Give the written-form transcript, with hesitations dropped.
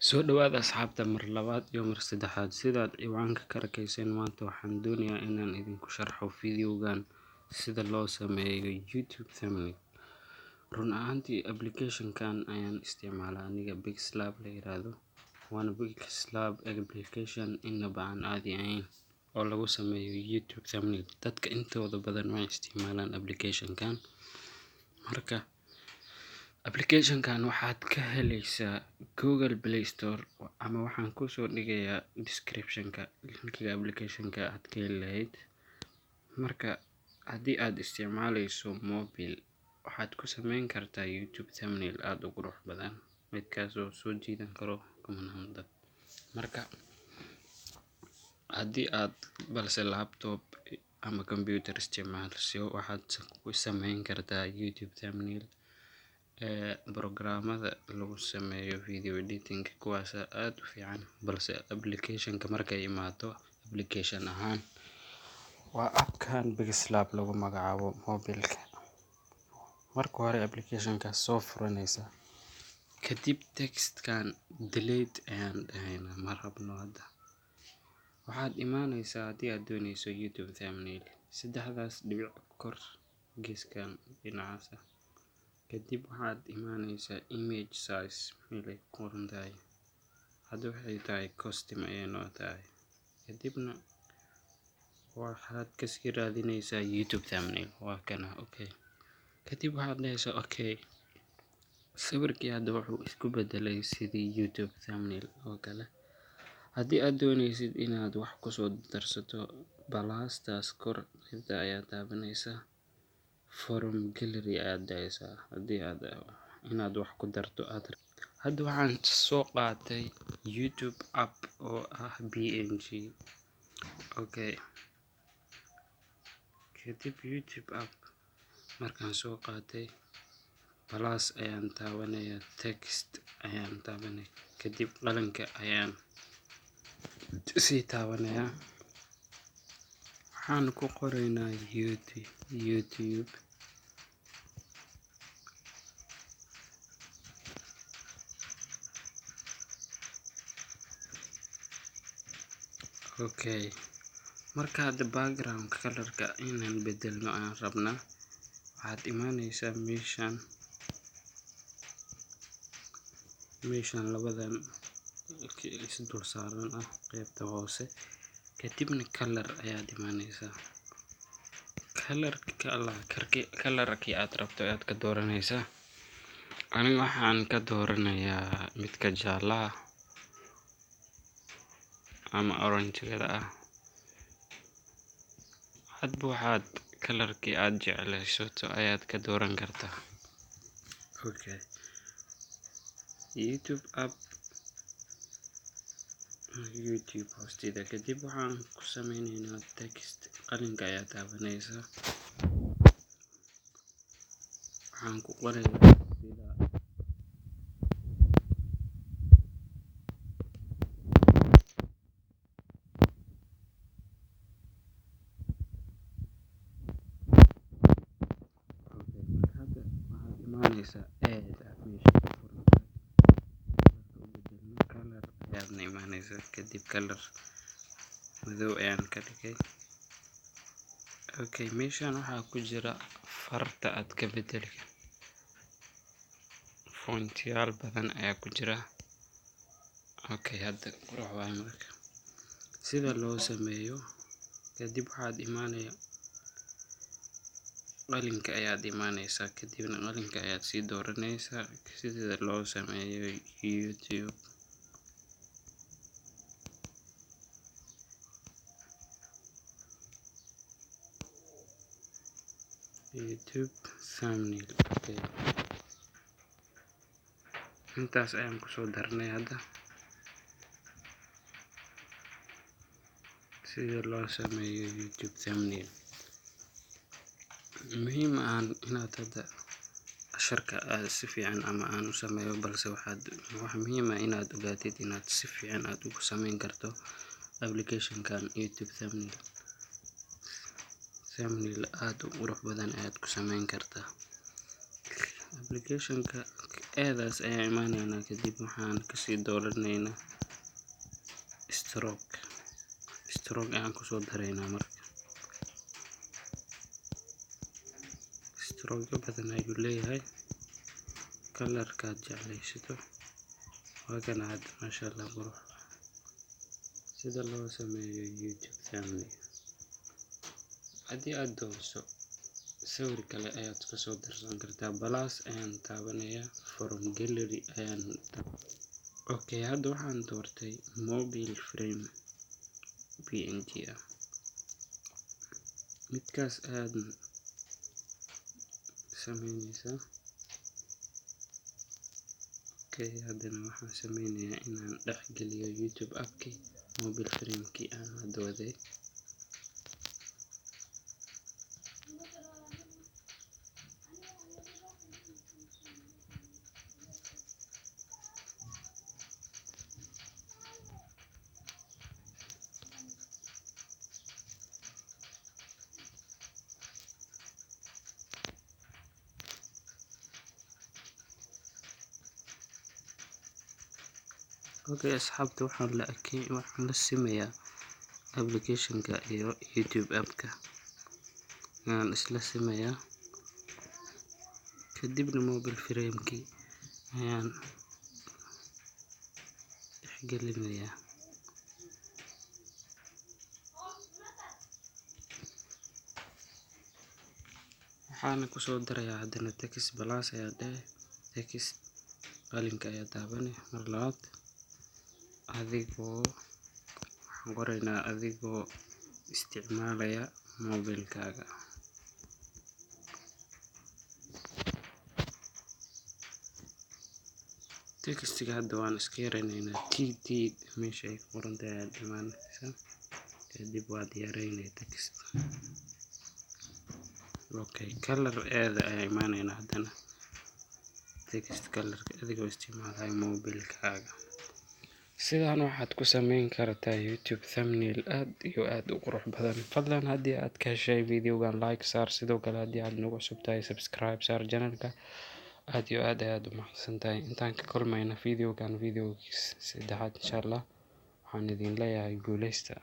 Soo dhawaada asxaabta mar labaad iyo mar saddexaad. Sidaad ciwaanka ka arkayseen, maanta waxaan doonayaa inaan idinku sharxo videogan sida loo sameeyo YouTube thumbnail. Run ahaantii application-kan ayaan isticmaalaa aniga, Pixlab la yiraahdo. Waana Pixlab application inaba aan caadi ahayn oo lagu sameeyo YouTube thumbnail. Dadka intooda badan waxay isticmaalaan application-kan. Marka application-kan waxaad ka helaysaa Google Play Store ama waxaan kusoo dhigayaa description-ka linkiga application-ka aad ka heli lahayd. Marka haddii aad isticmaalayso mobile, waxaad ku sameyn kartaa YouTube thumbnail aad u qurux badan, midkaas oo soo jiidan karo kumanaan dad. Marka haddii aad balse laptop ama computer isticmaalayso, waxaad ku sameyn kartaa YouTube thumbnail ee programmada lagu sameeyo video editing, kuwaas aad u fiican. Balse application-ka markay imaato application ahaan, waa appkan Pixlab lagu magacaabo mobilka. Marka hore application-kaas soo furanaysa, kadib text-kan delete ayaan dhahaynaa, ma rabno hadda. Waxaad imaanaysaa haddii aad doonayso YouTube thumbnail saddexdaas dhibic kor geeskan dhinacaas ah. Kadib waxaad imaanaysaa image size meel ay ku qoran tahay. Hadda waxay tahay custom ayay noo tahay. Kadibna waxaad kasii raadinaysaa YouTube thumbnail, waa kana, okay. Kadib waxaad dhahaysaa okay. Sawirkii hadda wuxuu isku bedelay sidii YouTube thumbnail oo kale. Haddii aad doonaysid inaad wax kusoo darsato, balaastaas kor qaybta ayaa taabanaysaa, from gallery ayaad dhahaysaa haddii aad inaad wax ku darto aad. Hadda waxaan soo qaatay YouTube app oo ah PNG. Okay. Kadib YouTube app markaan soo qaatay, plus ayaan taabanayaa, text ayaan taabanaya, kadib qalinka ayaan sii taabanayaa. Waxaan ku qoraynaa YouTube. Okay. Marka hadda background color-ka inaan bedelno ayaan rabnaa. Waxaad imaanaysaa meeshan labadan is dul saaran ah qaybta hoose. Kadibna color ayaad imaanaysaa. Color-kii aad rabto ayaad ka dooranaysaa. Aniga waxaan ka dooranayaa midka jaalaha ama orange-gada ah. Hadba waxaad color-kii aad jeclaysato ayaad ka dooran kartaa. Okay. YouTube app YouTube hoosteeda. Kadib waxaan ku sameynaynaa text, qalinka ayaa taabanaysaa. Waxaan ku qorayaa sida okay. Marka hadda waxaad imaanaysaa add meesha ku furan tahay. U bedelno color ayaadna imaanaysaa. Kadib color madow ayaan ka dhigay. Okay, meeshan waxaa ku jira farta aad ka bedeli. Fontiyaal badan ayaa ku jira. Okay, hadda qurux waaye marka. Sida loo sameeyo, kadib waxaad imaanaya qalinka ayaad imaanaysaa, kadibna qalinka ayaad sii dooranaysaa sida loo sameeyo YouTube. YouTube thumbnail. Okay. Intaas ayaan kusoo darnay hadda. Sida loo sameeyo YouTube thumbnail. Muhiim aan inaad hadda casharka aad si fiican ama aan u sameeyo, balse waxa muhiim ah inaad ogaatid inaad si fiican aad ugu sameyn karto application-kan YouTube thumbnail. Thumbnail aad u qurux badan ayaad ku sameyn kartaa. Application-ka Eedaas ayaa imaanaynaa, kadib waxaan kasii dooranaynaa stroke. Stroke ayaan kusoo daraynaa. Marka stroke badan ayuu leeyahay, colorkaad jeclaysato waa kana. Hadda maasha Allah, qurux. Sida loo sameeyo YouTube thumbnail. Haddii aad doonso sawir kale ayaad kasoo darsan kartaa. Plus ayaan taabanayaa, from gallery ayaan. Okay, hadda waxaan doortay mobile frame PNG ah. Midkaas ayaad sameyneysaa. Okay, haddana waxaan sameynayaa inaan dhex geliyo YouTube appkii mobile framekii aan hadda waday. Okay asxaabta, waxaan la simayaa applicationka iyo YouTube appka ayaan isla simayaa, kadibna mobile framekii ayaan dhexgelinayaa. Waxaana kusoo darayaa haddana text. Plus ayaa dhehe, text, qalinka ayaa taabani mar labaad. Adigoo waxaan qoraynaa adigoo isticmaalaya mobilkaaga. Textiga hadda waan iska yareyneynaa. T meesha ay ku qoran tahay ayaad imaanaysaa, kadib waad yareynay text. Okay, color eeda ayaa imaanaynaa haddana, text colorka, adigoo isticmaalaya mobilkaaga. Sidaan waxaad ku sameyn kartaa YouTube thumbnail aad iyo aad u qurux badan. Fadlan haddii aad ka heshay videogan, like saar. Sidoo kale haddii aad nagu cusub tahay, subscribe saar channelka. Aad iyo aad ayaad u mahadsan tahay. Intaan ka kulmayna videogan video saddexaad insha Allah, waxaan idin leeyahay guuleysta.